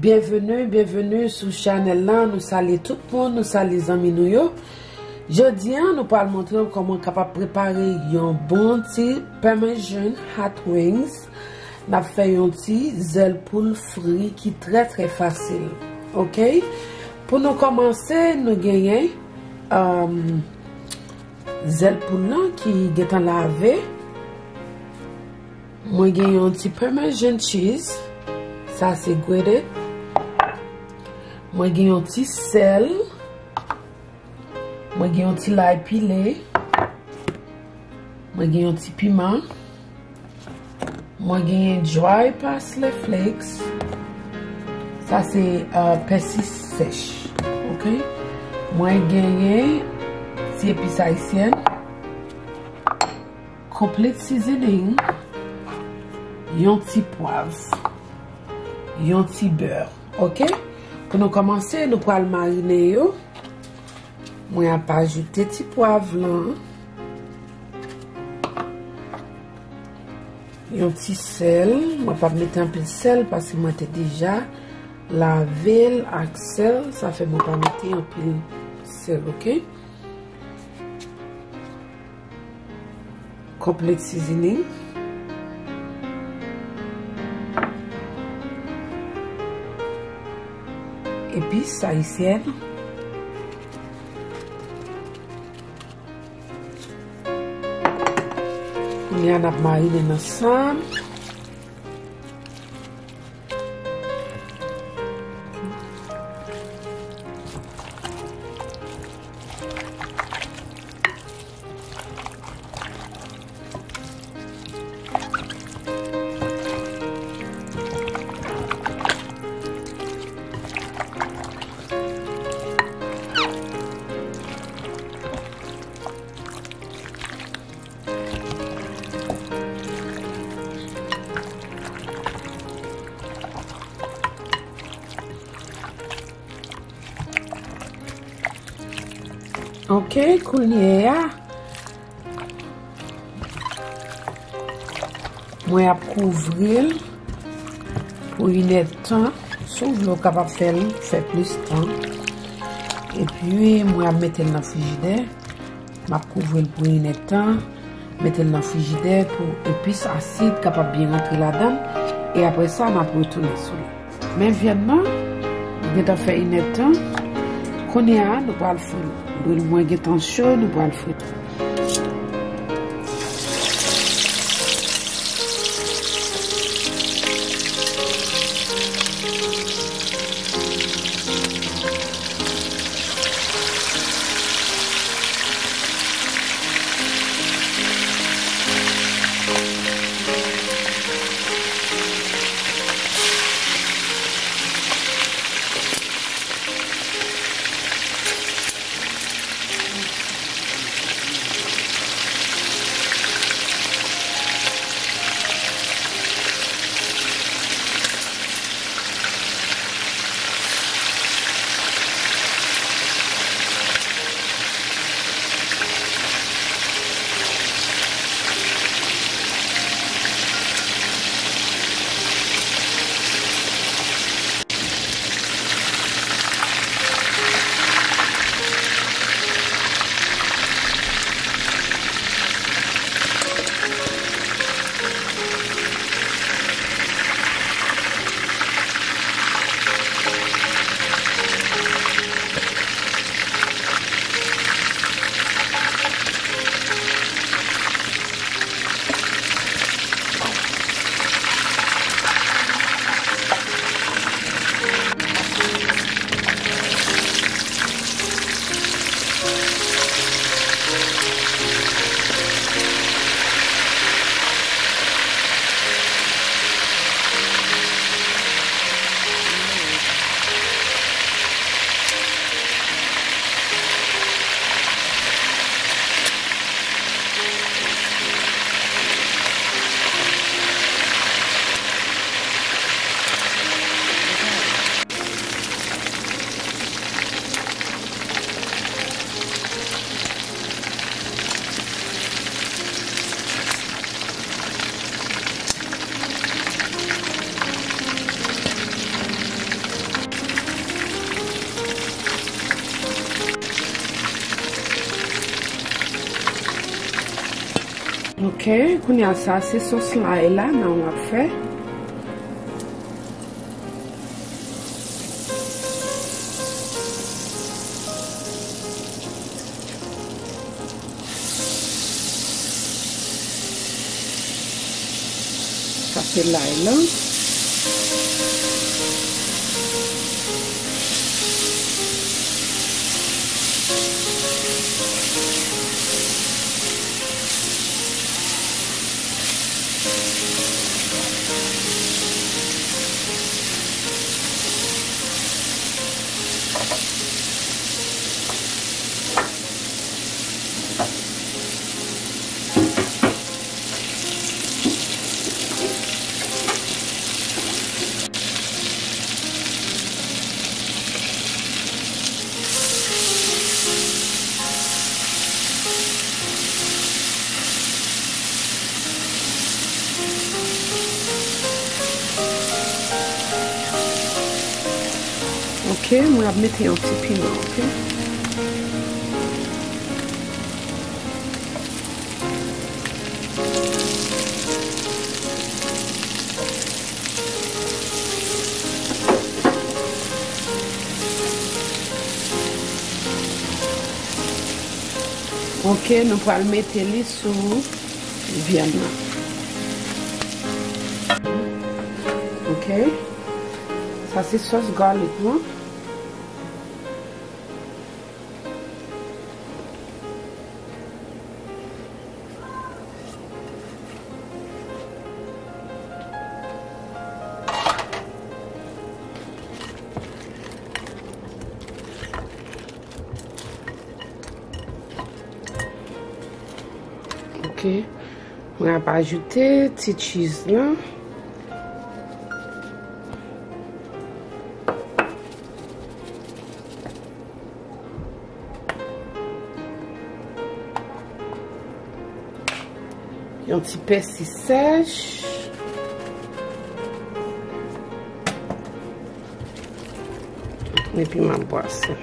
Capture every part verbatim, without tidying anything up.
Byenveni, byenveni sou chanèl la. Nou salye tout moun, nou salye zanmi nou yo. Jodi a, nou pral montre w kòman w kapab prepare yon bon ti Parmesan hot wings. N ap fè yon ti zèl poul fri ki trè, trè fasil. Oke? Pou nou kòmanse, nou genyen, um, zèl poul lan ki gentan lave. Mwen gen yon ti Parmesan cheese. Sa se grated. Mwen gen yon ti sèl. Mwen gen yon ti lay pile. Mwen gen yon ti piman. Mwen genyen dry parsley flakes. Sa se, uh, pèsi sèch. Oke? Mwen genyen ti epis ayisyèn. Complete seasoning. Yon ti pwav. Yon ti bè. Oke? Pou nou kòmanse, nou pral marine yo. Mwen ap ajoute ti pwav lan. Yon ti sèl. Mwen p ap mete anpil sèl paske mwen te deja lave l ak sèl. Sa fè mwen pa mete anpil sèl, oke? Complete seasoning. Epis ayisyèn. Kounye a, n ap marine n ansanm. Oke, kounye a, mwen ap kouvri l pou inèdtan. Si w vle, w kapab fè l, fè plis tan. Epi, mwen ap mete l nan frijidè. M ap kouvri l pou inèdtan. Mete l nan frijidè pou epis asid kapab byen rantre ladan l. E apre sa, n ap retounen sou li. Men vyann nan, nou gentan fè inèdtan. Kounye a, nou pral fri l. Lwil mwen gentan cho, nou pral fri l. Ok, kounye a sa se sòs lay la nan w ap fè. Sa se lay lan. Ok, mwen ap mete yon ti piman, ok? Ok, nou pral mete li sou vyann nan. Ok. Sa se sòs garlic lan. Ok. Mwen ap ajoute ti cheese lan. Yon ti pèsi sèch. Epi m ap bwase.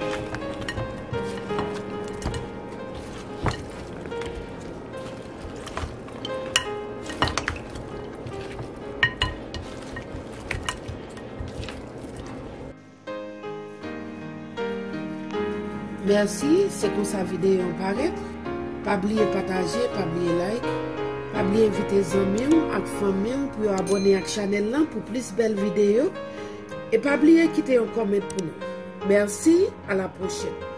Mèsi, se konsa videyo an parèt. Pa bliye pataje, pa bliye like. Pa bliye envite zanmi w ak fanmi w pou yo abòne ak chanèl lan pou plis bèl videyo. E pa bliye kite yon kòmant pou nou. Mèsi, a la pwochèn.